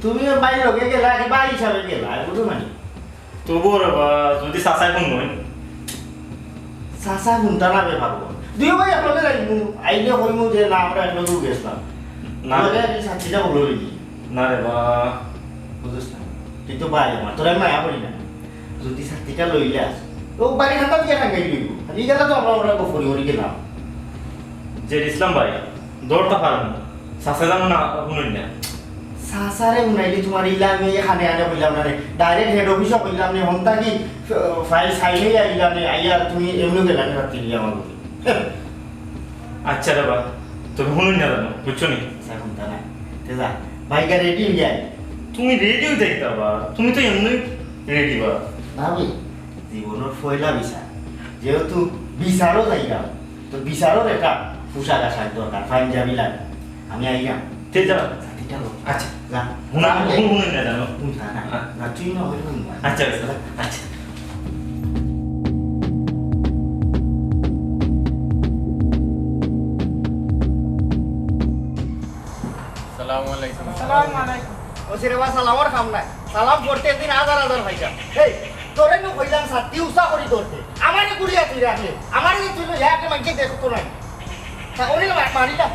তুমি ওর ভাই লগে গেলা, কি ভাই হিসাবে গেলা, বুঝো মানে? তবু রে বা, যদি চাচায় হুনইন। চাচায় হুনতা না বে পাগল। দুইও ভাই একলগে যাইমু, আইলে কইমু যে না, আমরা একলগেউ গেছলাম। না। লগে এই ছাত্তিটা বলো লইবি। না রে বা। বুঝছ না? তুই তো ভাই আমার, তোরে আমি মায়া করি না। যদি ছাত্তিটা লইলাস, ও বাড়ি খাতা দিয়া টাঙ্গাই লইব। আর এই জায়গা তো আমরা, আমরা গফরি করি গেলাম। যে ইসলাম ভাই, দৌড়টা পারেন না। চাচা যেমন না, হুনইন না। চাচারে হুনাইলে তোমার ইলামে এখানে আনে কইলাম না রে। ডাইরেক্ট হেড অফিসে কইলাম নে, হন্তা কি ফ-, ফাইল সাইনে আইলাম নে, আইয়া তুমি এমনি গেলাম নে রাত্রি আমার লগে। আচ্ছা রে বা, তুমি হুনইন না জানো, বুঝছো নি? আচ্ছা, হুনতা না। তে যা, ভাইগা রেডি হইয়া আই। তুমি রেডি হইতে কিতা বা? তুমি তো এমনি রেডি বা। না ভাই, জীবনর পয়লা বিচার। যেহেতু বিচারও যাইলাম, তো বিচারর একটা পোশাক আশাক দরকার, পাঞ্জাবি লাগে। আমি আইলাম। তে যা। ছাতিটা লো। আচ্ছা। যা। হুনা, যা, হুন, হুন, না জানো। হুন, না, না। হ্যাঁ। না, তুই না হইলে হুন না। আচ্ছা, আচ্ছা, আচ্ছা। সালামু আলাইকুম। সালামু আলাইকুম। ও সিরে বা সালামর কাম নাই। সালাম করতে একদিন হাজার হাজার পাইতাম। এই, তোরে নু কইলাম ছাতি উঁচা করি ধরতে। আমারে গুড়িয়া তুই রাখলে। আমারে যে তুই লইয়া একটা মাইকে দেখতো নাই। তা ওরে মা-, মারিলা।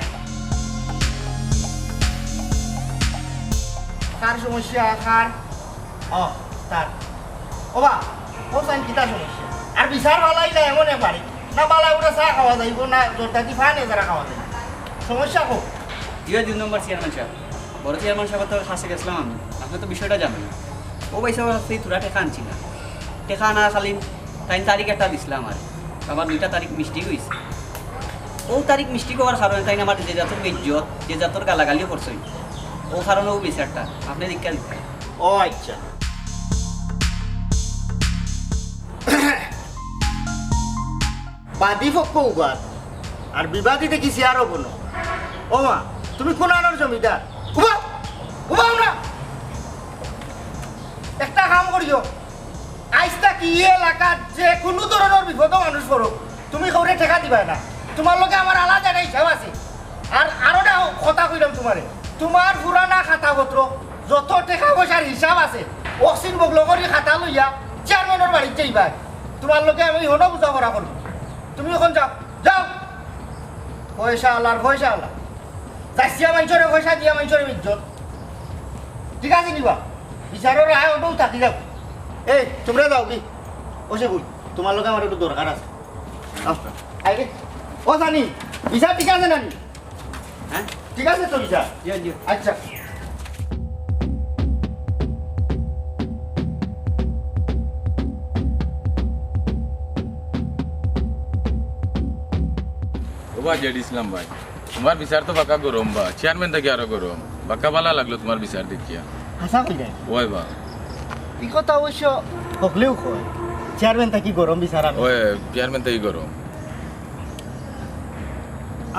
কার সমস্যা, কার? ও, তার। ও বা, ও সাইন কিতা সমস্যা? আর বিচার ভালাই না এমন এক বাড়ি। না বালা উঠে চা খাওয়া যাইব, না জর্দা দি ফান এজারা খাওয়া যাইব। সমস্যা হোক। ইয়ে দুই নম্বর চেয়ারম্যান সাহেব, বড় চেয়ারম্যান সাহেব তো কাছে গেছিলাম আমি, আপনি তো বিষয়টা জানেন। ও ভাই সাহেব, সেই তোরা টেকা আনছি না, টেকা আনা খালি তাই তারিখ একটা দিছিলাম আর আমার দুইটা তারিখ মিস্টেক হয়েছে। ও তারিখ মিস্টেক হওয়ার কারণে তাই আমার যে জাতর বেইজ্জত, যে জাতর গালাগালি করছে, ও কারণে ও বিচারটা আপনি দীক্ষা দিতে। ও আচ্ছা। বাদী পক্ষ উবাদ, আর বিবাদী দেখি চেয়ারও বনো। ও মা, তুমি কোন আনোর জমিদার? উবাও, উবাও না। একটা কাম করিও, আইজ থাকি ই এলাকাত যে কোনো ধরনের বিপদো মানুষ পড়ো, তুমি কাউরে টেকা দিবায় না। তোমার লগে আমার আলাদা একটা হিসাব আছে। আর আরো না কথা কইলাম তোমারে, তোমার পুরানা খাতাপত্র, যত টেকা পয়সার হিসাব আছে, অক্সিন বগলো করি খাতা লইয়া চেয়ারম্যানের বাড়িত যাইবায়। তোমার লগে আমি হনো বুঝাপড়া করবো। তুমি এখন যাও, যাও। পয়সা আলার, পয়সা আলা। চাইছিয়া মানষরে পয়সা দিয়া মানষরে ইজ্জত। ঠিক আছে নি বা? বিচারর আয় ওটাও থাকি যাও। এই, তোমরা যাও কি? ও সে বল, তোমার লগে আমার একটু দরকার আছে। আও। আরে, ও জানি, বিচার ঠিক আছে নানি? হ্যাঁ? ঠিক আছে তো বিচার? জি, জি। আচ্ছা। ও বা জেড ইসলাম ভাই, তোমার বিচার তো বাক্কা গরম বা, চেয়ারম্যান থাকি আরো গরম। বাক্কা ভালা লাগলো তোমার বিচার দেখিয়া। হাছা কইরায়? ওই বা। ই কথা অবশ্য হকলেউ কয়, চেয়ারম্যান থাকি গরম বিচার আমি। ওই, চেয়ারম্যান থাকি গরম।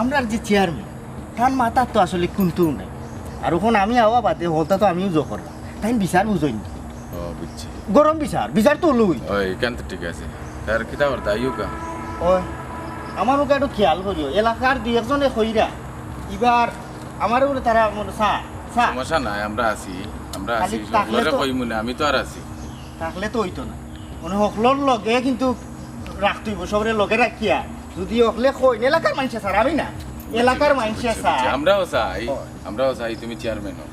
আমরার যে চেয়ারম্যান, তান মাথাত তো আসলে কুন্তাউ নাই। আর অখন আমি আওয়া বাদে হকলতা তো আমিউ জোর করলাম। তাইন বিচার বুঝইন না। ও, বুঝছি। গরম বিচার, বিচার তো লই। ওই, ইখান তো ঠিক আছে। তার কিতা করতা, আইও কা? ওই, আমার অউকা একটু খেয়াল করিও। এলাকার দুই একজনে কইরা, ইবার আমার উপরে তারা মনে চা, চা। সমস্যা নাই, আমরা আছি, আমরা আছি, খালি থাকলে সকলরে তো কইমু না, আমি তো আর আছি। থাকলে তো অইতো না, মানে হকলর লগে কিন্তু রাখতে অইবো, সবরে লগে রাখিয়া। যদি হকলে কইন, এলাকার মানষে স্যার, আমি না, এলাকার মানষে বুঝছি, স্যার। বুঝছি। আমরাও চাই, ও। আমরাও চাই তুমি চেয়ারম্যান হও।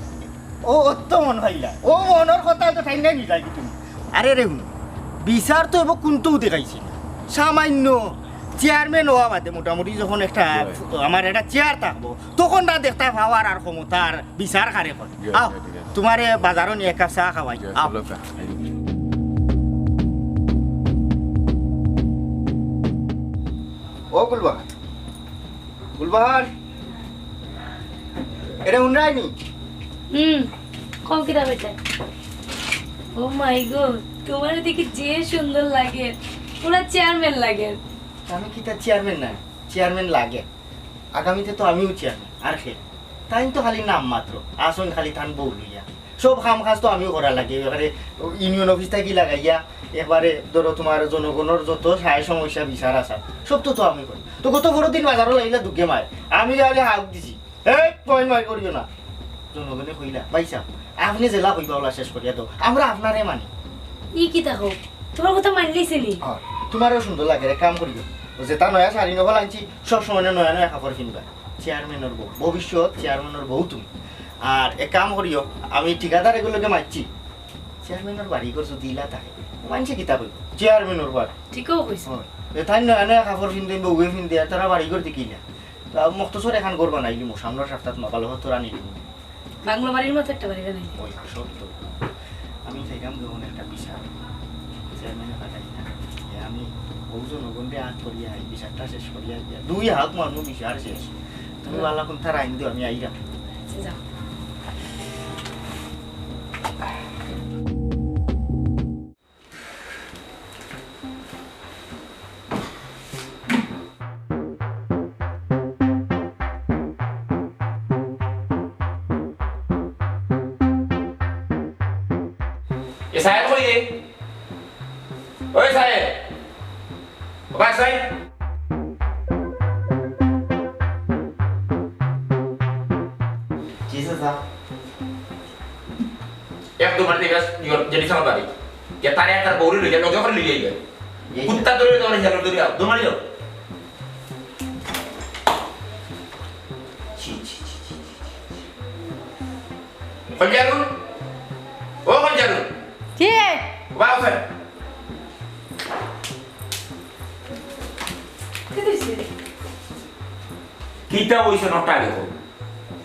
ও, অত মন ভাইলা, ও মনর কথা তো ঠাইন নাই নিলাই কি তুমি? আরে রে হুন, বিচার তো এবার কোনটাও দেখাইছি না। সামান্য চেয়ারম্যান হওয়া বাদে মোটামুটি যখন একটা, জি ভাই। আমার একটা চেয়ার থাকবো, তখন না দেখতা পাওয়ার আর ক্ষমতার বিচার কারে কর। জি, আও, জি, ঠিক আছে। তোমারে বাজারো নিয়া এক কাপ চা খাওয়াই। জি, আও। চলো, চা খাই। ও গুলবাহার, গুলবাহার, এটা হুনরায়নি? হুম, কও কিতা বেটা? ও মাই গো, তোমারে দেখি যে সুন্দর লাগে, পুরা চেয়ারম্যান লাগে। আমি কিতা চেয়ারম্যান না, চেয়ারম্যান লাগে। আগামীতে তো আমিও চেয়ারম্যান, আর কে? তাইন তো খালি নাম মাত্র, আসইন খালি তান বউ লইয়া। সব কাম কাজ তো আমিও করা লাগে, এবারে ইউনিয়ন অফিস থাকি লাগাইয়া, একবারে ধরো তোমার জনগণর যত সায় সমস্যা বিচার আসার, সব তো, তো আমি করি। তো গত পরশু দিন বাজারো লাগিলা দুগে মায়, আমি যাইলে হাউক দিছি, "এই, কইন মাই করিও না।" জনগণে কইলা, "ভাইসাব, আপনে যেলা কইবা অলা শেষ করিয়া দেও, আমরা আপনারে মানি।" ই কিতা কও? তোমার কথা মানলিছে নি? অয়, তোমারেও সুন্দর লাগে রে, কাম করিও। ও যেটা নয়া শাড়ি নকল আনছি, সব সময় নয়া নয়া কাপড় কিনবা। চেয়ারম্যানর বউ, ভবিষ্যৎ চেয়ারম্যানর বউ তুমি। আর এক কাম করিও, আমি ঠিকাদার এগুলোকে মারছি। চেয়ারম্যানর বাড়ি ঘর যদি ইলা থাকে, মানষে কিতা কইবো? চেয়ারম্যানর বাড়ি। ঠিকও কইছো। অয়, এটাই নয়া নয়া কাপড় কিনতে, বউয়ে কিনতে, আর তারা বাড়ি ঘর দেখিলা। তা মখতসর এখান ঘর বানাইলিমু, সামনের সপ্তাহ মা ভালো হতো রানি লিমু। বাংলো বাড়ির মতো একটা বাড়ি বানাই। ওই সব তো। আমি চাইলাম যখন একটা বিচার, চেয়ারম্যানে পাঠাই না। এ আমি বউ জনগণকে আত করিয়া আই, বিচারটা শেষ করিয়া দিয়া। দুই হাত মানুষ বিচার শেষ। তুমি হ্যাঁ। বালা কোন তার আইন দিও, আমি আইরাম। আচ্ছা, যাও। এ সাহেব কই রে? ওই সাহেব, ও ভাই সাহেব। জি স্যার। এক দৌড় মারি দিবা, ইয়র, জেডি সাহেব বাড়ি। যে তারে আর তার বউরে লইয়া, লগে করে লইয়া আইবা। জি স্যার। কুত্তা ধরে ধরে হেলো ধরে আও, দৌড় মারি যাও। ছি, ছি, ছি, ছি, ছি, ছি। খঞ্জারু? ও খঞ্জারু? জি। বাবা, ওখানে। কি দিছে? কিতা অইছে নটা দেখো?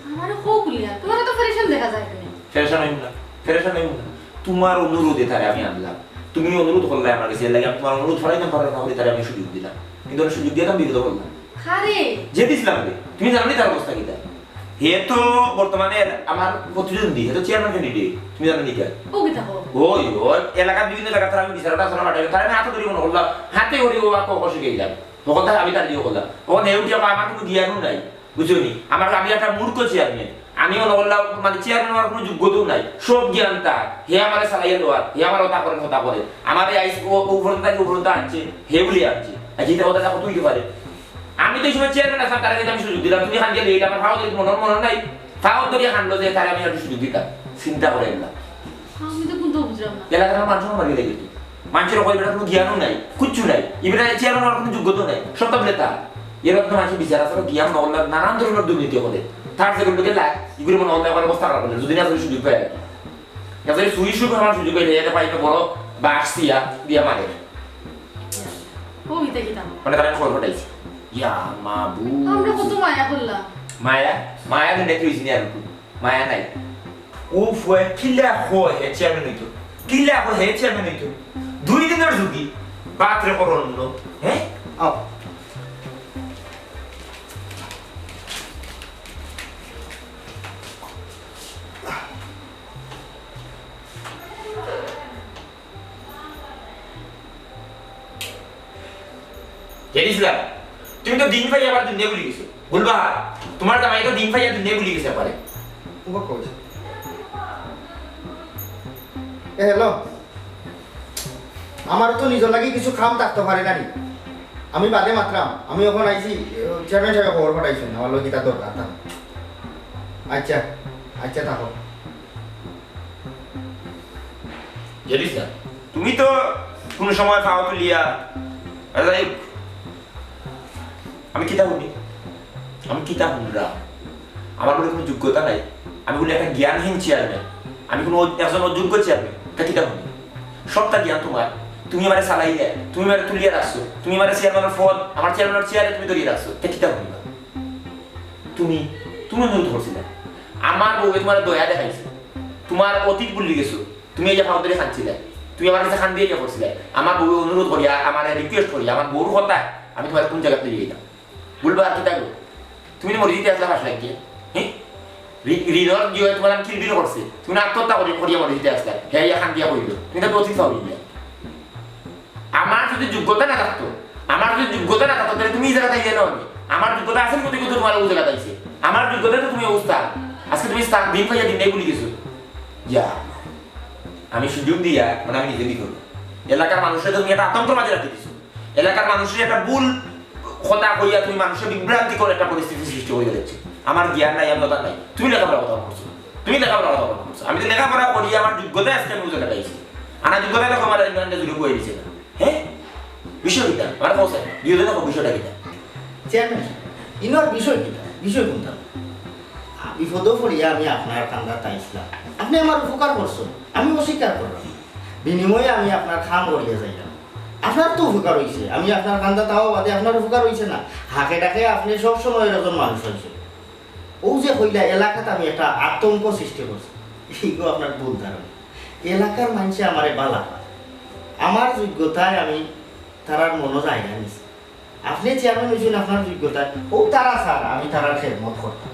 আমারে কও খুলিয়া, তোমারে তো ফেরেশান দেখা যায় কেনে? ফেরেশান অইমু না, ফেরেশান অইমু না। তোমার অনুরোধে তারে আমি আনলাম, তুমি অনুরোধ করলায় আমার গেছে, এর লাগি আমি তোমার অনুরোধ ফালাইতাম পারলাম না, তারে আমি সুযোগ দিলাম, কিন্তু ওরে সুযোগ দিয়া তো আমি বিরত করলাম। কারে? জেডি ইসলামরে। তুমি জানো নি তার অবস্থা কিতা? হে তো বর্তমানে আমার প্রতিদ্বন্দ্বী, হে তো চেয়ারম্যান ক্যান্ডিডেট, তুমি জানো নি কিতা? ও কিতা কও? ওই, ওই এলাকার বিভিন্ন জায়গা তারা আমি বিচারটা আসলে পাঠাই, তারা আমি হাতে ধরি মনে করলাম, হাতে ধরি ও আর কখন শিখে গেলাম, তখন তারা আমি তার দিয়ে করলাম, তখন হে উঠিয়া কয়, "আমার কোনো জ্ঞানও নাই।" বুঝছো নি? আমার, আমি একটা মূর্খ চেয়ারম্যান। আমি মনে করলাম, মানে, চেয়ারম্যান হওয়ার কোনো যোগ্যতাও নাই। সব জ্ঞান তার। হে আমারে চালাইয়া দেওয়ার, হে আমার কথা করে, কথা করে। আমারে আইস-, ও, ও উপরে থাকি উপরে আনছে, হে বলে আনছে। আর যেটা কথা কত হইতে পারে? আমি তো এই সময় চেয়ারম্যান আছিলাম, তারা কিন্তু আমি সুযোগ দিলাম। তুমি খান গেলে, আমার ভাও ধরে মনে, মনে নাই। তাও ধরিয়া খানলো যে তারা আমি একটু সুযোগ দিতাম। চিন্তা করে না। আমি তো কোনটাও বুঝলাম না। এলাকার মানুষ আমার বাড়ি লেগে। মানুষের ওপর এবার কোনো জ্ঞানও নাই, কিচ্ছু নাই। এবার চেয়ারম্যান হওয়ার কোনো যোগ্যতা নাই, সব তো বলে তা। এবার তো মানুষের বিচার আছে, জ্ঞান না হলে নানান ধরনের দুর্নীতি করে। তার সেগুলো লোকে লাগ, এগুলো মনে হলে আমার অবস্থা খারাপ হলে, যদি না করে সুযোগ পায় আর কি। এবারে সুই সুখ আমার সুযোগ পাইলে, এটা পাইতে বড় বাস দিয়া, দিয়া মারে। ও, হিতে কিতাম। মানে তারা খবর পাঠাইছে। ইয়া, মাবু। আমরা কত মায়া করলাম। মায়া? মায়া তো নেত্রী হয়েছি আর কি। মায়া নাই। ও ফুয়ে কিলা কয় হে চেয়ারম্যান হইতো? কিলা কয় হে চেয়ারম্যান হইতো? দুই দিনের যদি বাতরে করো অন্য, হ্যাঁ? আও। জানিস না, তুমি তো দিন পাইয়া আবার দুনিয়া ভুলি গেছো। ভুলবা, তোমার জামাই তো দিন পাইয়া দুনিয়া ভুলি গেছে পারে। উবা কই? এ, হ্যালো। আমার তো নিজের লাগি কিছু কাম থাকতে পারে না নি। আমি বাদে মাতরাম। আমি এখন আইছি, চেয়ারম্যান সাহেব খবর পাঠাইছেন, আমার লগে কিতা দরকার তা। আচ্ছা, আচ্ছা, থাকো। জেরিস না, তুমি তো কুনু সময় ফাও তুলিয়া, আরে যাই হোক, আমি কিতা হুনি? আমি কিতা হুনরা? আমার বুলে কুনু যোগ্যতা নাই? আমি বুলে একটা জ্ঞানহীন চেয়ারম্যান? আমি কুনু অ-, একজন অযোগ্য চেয়ারম্যান? তা কিতা হুনি? সবটা জ্ঞান তুমার। তুমি আমারে চালাইলে, তুমি আমারে তুলিয়া রাখছো, তুমি আমারে চেয়ারম্যানর পদ, আমার চেয়ারম্যানর চেয়ারে তুমি ধরিয়া রাখছো, তা কিতা হুনি? তুমি, তুমি অনুরোধ করছিলা। আমার বউয়ে তুমার দয়া দেখাইছে, তুমার অতীত ভুলি গেছো। তুমি এই যে ফাও ধরি কানছিলা, তুমি আমার কাছে কান্দিয়া ইয়া করছিলা। আমার বউয়ে অনুরোধ করিয়া, আমারে request করিয়া, আমার বউর কথায় আমি তুমারে কুন জাগাত লইয়া গেলাম। বলবা আর কিতা গো? তুমি না মরি যাইতে আছলা ফাঁস লাগিয়া, হ্যাঁ? রি-, ঋণর যে তুমার নাম কিলবিল করছে, তুমি না আত্মহত্যা করি, করিয়া মরি যাইতে আছলা। হে ইয়া কান্দিয়া কইল, তুমি তো অতীত ফাও লইয়া। আমার যদি যোগ্যতা না থাকতো, আমার যদি যোগ্যতা না থাকতো, তাইলে তুমি এই জাগাত আইলে না অনে। আমার যোগ্যতা আছে নি, কত কত তুমার অউ জাগাত আইছে। আমার যোগ্যতা তো তুমি অবস্থা। আজকে তুমি স্থান দিন পাইয়া দিন নাই ভুলি গেছো। ইয়া, আমি সুযোগ দিয়া, মানে আমি নিজে বিপদ। এলাকার মানুষরে তো তুমি একটা আতঙ্কর মাঝে রাখি দিছো। এলাকার মানুষরে একটা ভুল কথা কইয়া তুমি মানুষরে বিভ্রান্তিকর একটা পরিস্থিতি সৃষ্টি করিয়া দিচ্ছ। আমার জ্ঞান নাই, আমি কথা নাই। তুমি লেখাপড়া কথা করছো, তুমি লেখাপড়া কথা করছো। আমি তো লেখাপড়া করি, আমার যোগ্যতা আজকে আমি অউ জাগাত আইছি। আনা যোগ্যতা দেখো আমার ইংল্যান্ডে জুড়ে বয়ে দিছে না। হ্যাঁ? বিষয় কিতা? আমার কও স্যার, বিরোধী দেখো বিষয়টা কিতা? চেয়ারম্যান সাব, ইনোর বিষয় কিতা? বিষয় কুনটা? আ, বিপদো পড়িয়া আমি আপনার কান্দাত আইছলাম। আপনে আমার উপকার করছইন, আমি অস্বীকার করলাম। বিনিময়ে আমি আপনার কাম করিয়া যাইলাম। আপনার তো উপকার অইছে, আমি আপনার কান্দাত আওয়া বাদে আপনার উপকার অইছে না। হাকে ডাকে আপনে সব সময় এরকম মানুষ অইছে। অউ যে কইলা এলাকাত আমি একটা আতঙ্ক সৃষ্টি করছি, ইগু আপনার ভুল ধারণা। এলাকার মানষে আমারে বালা পায়। আমার যোগ্যতায় আমি তারার মনো জায়গা নিছি। আপনে চেয়ারম্যান অইছইন আপনার যোগ্যতায়, অউ তারা স্যার, আমি তারার খেদমত করতাম।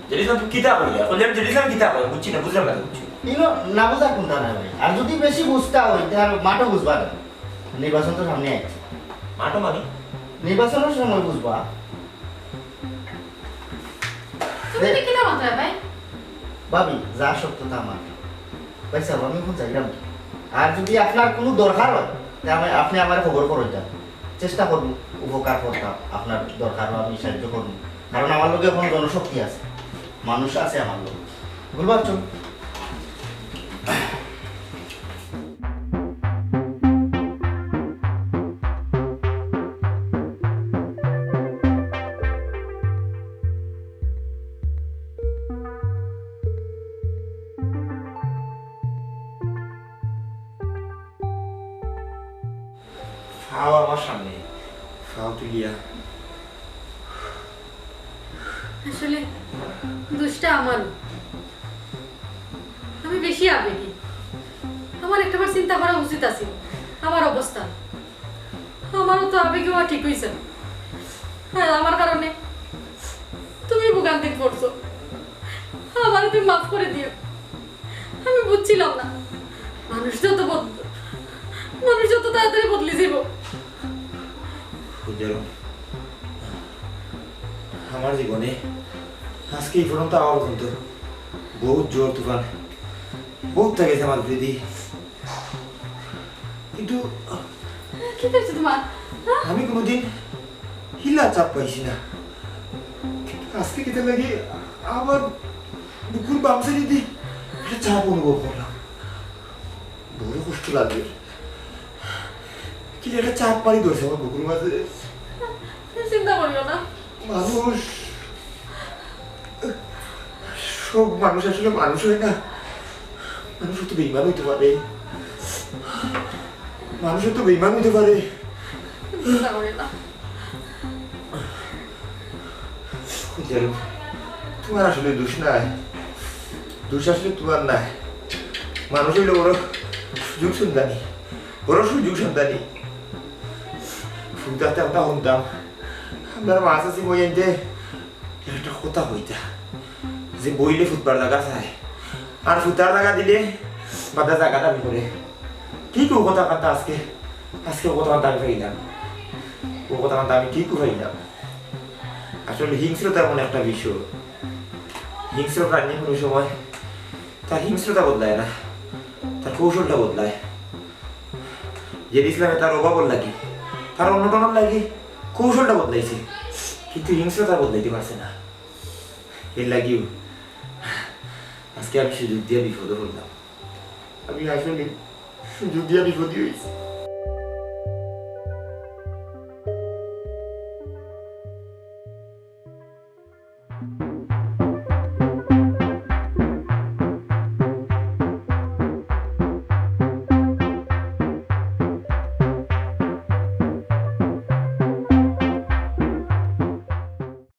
জেরিস না, তুমি কিতা কইলে? এখন জেরিস না, কিতা কইলে? বুঝছি না, বুঝলাম না, বুঝছি না। ইনো না বুঝার কুনটা নাই ভাই। আর যদি বেশি বুঝতা অয়, তে আর মাঠো বুঝবা না। নির্বাচন তো সামনে আইছে। মাঠো মানে? নির্বাচনর সময় বুঝবা। তুমি তো কিতা মাতরায় ভাই? ভাবি, যা সত্য তা মাত্র। ভাই সাব, আমি এখন যাইলাম। আর যদি আপনার কুনু দরকার অয়, তে আমি, আপনে আমারে খবর করইন। চেষ্টা করমু, উপকার করতাম। আপনার দরকারও আমি সাহায্য করমু। কারণ আমার লগে এখন জনশক্তি আছে, মানুষ আছে আমার লগে। বুঝবার চল। ফাও আমার সামনে, ফাও তুলিয়া। আসলে দোষটা আমার। আমি বেশি আবেগী। আমার একটাবার চিন্তা করা উচিত আছিল, আমার অবস্থা। আমারও তো আবেগে অওয়া ঠিক অইছে না। হ্যাঁ, আমার কারণে তুমি ভোগান্তিত পড়ছো। আমারে তুমি মাফ করি দিও। আমি বুঝছিলাম না মানুষ যত বদ-, মানুষ যত তাড়াতাড়ি বদলি যাইবো। বুঝলাম। আমার জীবনে আজকে এই পর্যন্ত আওয়া পর্যন্ত বহুত ঝড় তুফান, বহুত থাকি গেছে আমার উপরেদি। কিন্তু কিতা অইছে তুমার? হ্যাঁ? আমি কুনুদিন হিলা চাপ পাইছি না। আজকে কিতা লাগি আমার বুকুর বাম সাইডেদি একটা চাপ অনুভব করলাম। বড় কষ্ট লাগে। কি একটা চাপ পাড়ি ধরছে আমার বুকুর মাঝে। চিন্তা করিও না। মানুষ, সব মানুষ আসলে মানুষ হয় না। মানুষ তো বেইমান হইতে পারে, মানুষ তো বেইমান হইতে পারে। চিন্তা করিও না। জানো, তোমার আসলে দোষ নাই, দোষ আসলে তোমার নাই। মানুষ হইলে বড় সুযোগ সন্ধানী, বড় সুযোগ সন্ধানী। ফুটাতে আমরা শুনতাম, আমরা মাছ আছি মই এনতে একটা কথা কইতা, যে বইলে ফুটবার জাগা চায়, আর ফুটার জাগা দিলে বাদা জাগা দাবি করে। ঠিক ও কথা কান্তা আজকে, আজকে ও কথা কান্তা আমি পাইলাম, ও কথা কান্তা আমি ঠিক পাইলাম। আসলে হিংস্রতা এমন একটা বিষয়, হিংস্র প্রাণী কোনো সময় তার হিংস্রতা বদলায় না, তার কৌশলটা বদলায়। যে ইসলামে তার অভাবর লাগি, তার অনটনর লাগি কৌশলটা বদলাইছে। কিন্তু হিংস্রতা বদলাইতে পারছে না। এর লাগিও আজকে আমি সুযোগ দিয়া বিপদে পড়লাম। আমি আসলে সুযোগ দিয়া বিপদে হইছি।